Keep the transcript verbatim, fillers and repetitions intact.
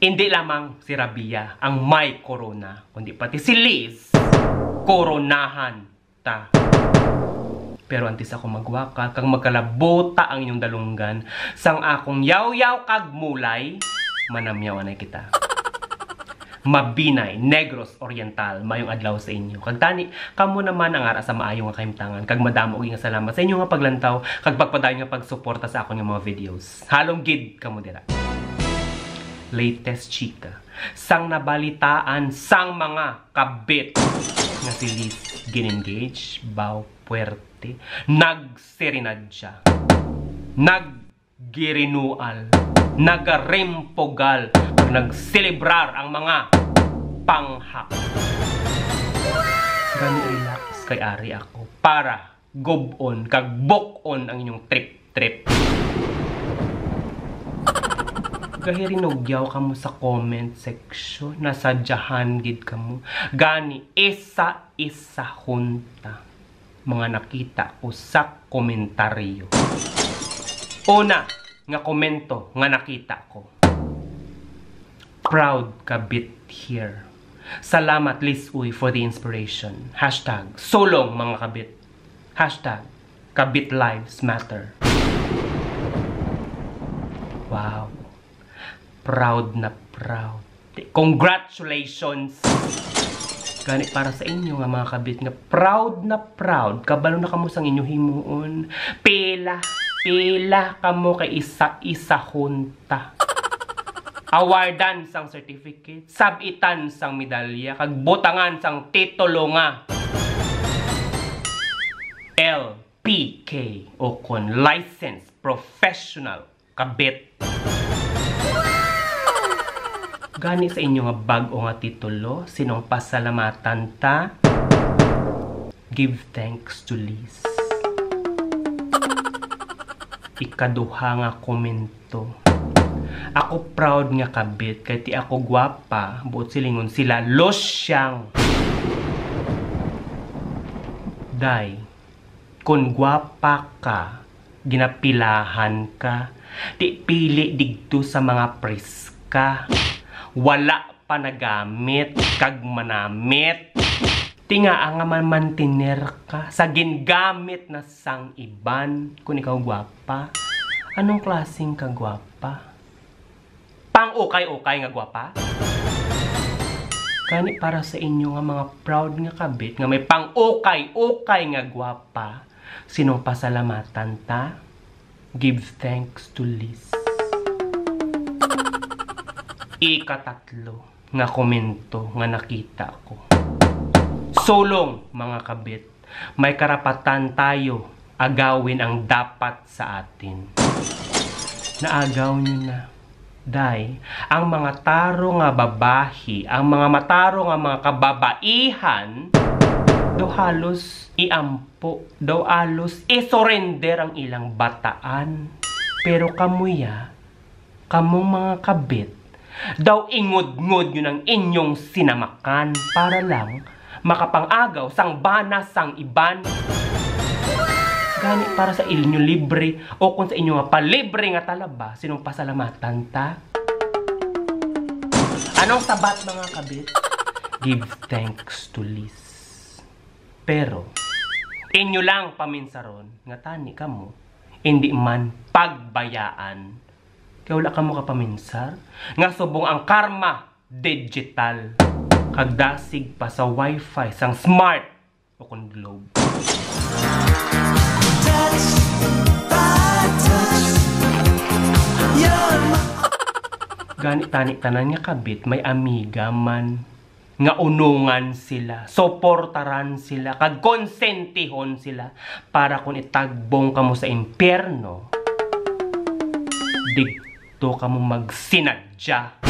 Indi lamang si Rabia ang may korona, kundi pati si Liz, koronahan ta. Pero antes ako magwaka kag magkalabuta ang inyong dalunggan sang akong yawyaw kag mulay, manamyaw anay kita. Mabinay, Negros Oriental, mayong adlaw sa inyo. Kag tani, kamo naman ang ara sa maayo nga kahimtangan, kag madamo gid nga salamat sa inyo nga paglantaw kag pagpadayon nga pagsuporta sa akon nga mga videos. Halong gid kamo dira. Latest chika. Sang nabalitaan sang mga kabit nga si Liz gin-engage, baw puwerte, nagserenad siya. Naggirinual, nagarimpugal, kag nagselebrar ang mga panghak. Gani, relax kay ari ako para gub-on kag buk-on ang inyong trip-trip. Gahirinugyaw kamo sa comment section, nasadyahan gid kamo. Gani, isa-isahon ta mga nakita ko sa komentaryo. Una nga komento nga nakita ko. Proud kabit here. Salamat, Liz Uy, for the inspiration. Hashtag sulong, mga kabit. Hashtag kabit lives matter. Wow. Proud na proud. Congratulations. Gani para sa inyo nga mga kabit nga proud na proud, kabalo na kamo sang inyo himuon. Pila, pila kamo kay isa-isahon ta. Awardan sang certificate, sab-itan sang medalya, kag butangan sang titulo nga L P K, o kon licensed professional kabit. Gani sa inyo nga bag-o nga titulo, sinong pasalamatan ta? Give thanks to Liz. Ikaduha nga komento. Ako proud nga kabit kay ti ako gwapa, buot silingon sila losyang. Day, kon gwapa ka, ginapilahan ka, ti pili digto sa mga priska. Wala pa nagamit kag manamit. Ti ngaa nga mamantiner ka sa gingamit na sang iban kon ikaw gwapa? Anong klaseng kagwapa? Pang-ukay-ukay nga gwapa? Gani para sa inyo nga mga proud nga kabit nga may pang-ukay-ukay nga gwapa, sinong pasalamatan ta? Give thanks to Liz. Ikatatlo nga komento nga nakita ko. Sulong, mga kabit, may karapatan tayo agawin ang dapat sa atin. Naagaw nyo na. Day, ang mga taro nga babahi, ang mga mataro nga mga kababaihan, daw halos iampo, daw halos isurrender ang ilang bataan. Pero kamuya, kamong mga kabit, daw ingudngod yun ang inyong sinamakan para lang makapangagaw sang bana sang iban. Gani para sa inyo libre o kung sa inyo nga palibre nga talaba, sinong pasalamatan ta? Anong sabat, mga kabit? Give thanks to Liz. Pero, inyo lang paminsaron nga tani kamo, hindi man pagbayaan. Kay wala kamo kapaminsar nga subong ang karma digital kag dasig pa sa wifi sang smart o kon globe. Gani tani tanan nga kabit may amiga man nga unungan sila, suportaran sila, kag konsentihon sila para kon itagbong kamo sa impyerno, digto kamo magsinadya.